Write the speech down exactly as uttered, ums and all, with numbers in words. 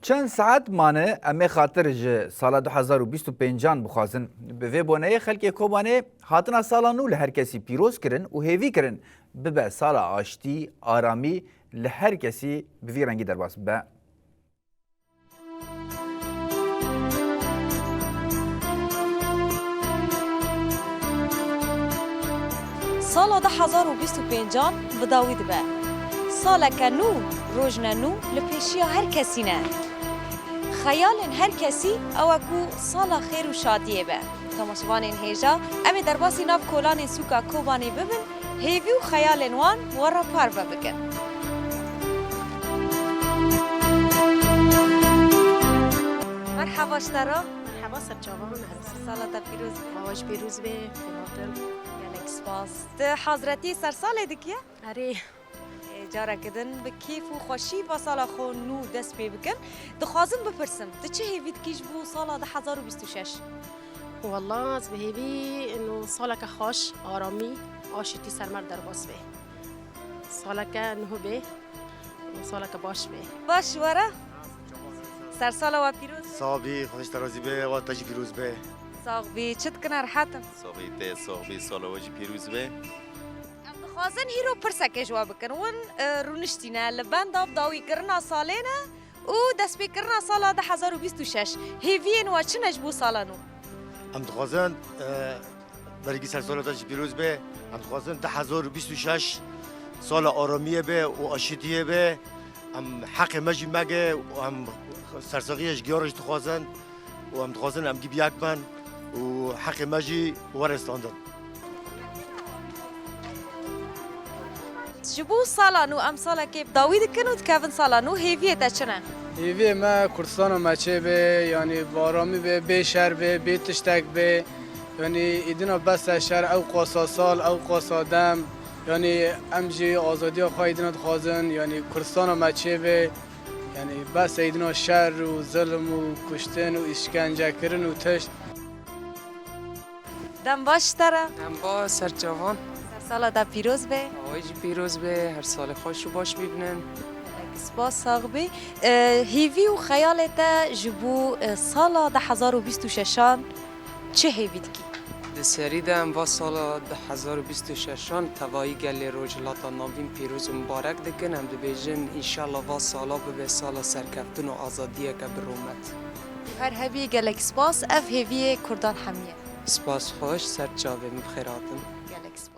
Çend saet mane em ê xatir ji sala du hezar û bîst û pêncan bixwazin. Bi vê boneyê xelkê Kobanê hatina sala nû li her kesî pîroz kirin û hêvî kirin bibe sala aştî, aramî, li her kesî bi vî rengî derbas bibe. Sala du hezar û bîst û pêncan bi dawî dibe. Saleke nû, rojne nû li pêşiya her kesî ne. Xeyalên her kesî ew e ku sala xêr û şadiyê be. Temaşevanên hêja, em ê derbasî nav kolanên sûka Kobanê bibin, hêvî û xeyalên wan we re parve bikin. Merhaba ji te re. Merhaba, serçavan, her Sala te pîroz be. Sala we jî pîroz be, xêr hatin. Gelek spas. Tu hazretî sersalê dikiye? Erê. Ê, careke din bi kêf û xweşî va sala xwe nû dest pê bikin. Dixwazim bipirsim, tu çi hêvî dikî ji bo sala du hezar û bîst û şeş? Wallah, ez bi hêvî ino saleke xweş, aramî, aşîtî ser me derbas be. Saleke nuh be, û saleke baş be. Baş were. Sersala we pîroz be. Sax bî, Xwedê ji te razî be, wa te jî pîroz be. Sax bî, çi dikine, rehet in? Sax bî, te sax bî, sala we jî pîroz be. Em dixwazin îro pirseke ji we bikin. Win, e, rûniştîne li benda dawîkirina salê ne û destpêkirina sala du hezar û bîst û şeş. Hêviyên we çi ne ji bo sala nû? Em dixwazin, e, berî sersala te jî pîroz be. Em dixwazin du hezar û bîst û şeş sala aramiyê be û aşitiyê be. Em heqê me jî mege û em sersaxiyê ji giya re jî dixwazin. û em dixwazin em gî bi yek bin û heqê me jî were standin. Ji bo sala nû em salekê bi dawî dikin û dikevin sala nû, hêviyê te çi ne? Hêviyê me Kurdistana me çê be, yanî bi aramî be, bê şer be, bê tiştek be. Yanî îdina bes e şer, ew qasa sal, ew qasa dem. Yanî em jî azadiya xwe îdina dixwazin, yanî Kurdistana me çê be. Yanî bes e îdina şer û zilm û kuştin û îşkencekirin û tişt. Dem baş ji te re. Dem baş, serçavan. Sersala te pîroz be. Awayî jî pîroz be, her salê xweş û baş bibînin. Gelek spas, sax bî. E, hêvî û xeyalê te ji bo, e, sala du hezar û bîst û şeşan çi hêvî dikî? Di serî de em va sala du hezar û bîst û şeşan tevayî gelê Rojhilata Navîn pîroz û mibarek dikin. Em dibêjin, înşallah va sala bibe sala serkeftin û azadiyeke bi rûmet. Her hebî, gelek spas. Ev hêviyê Kurdan hemî ye. Spas xweş, ser çavê min, bi xêr hatin. Gelek spas.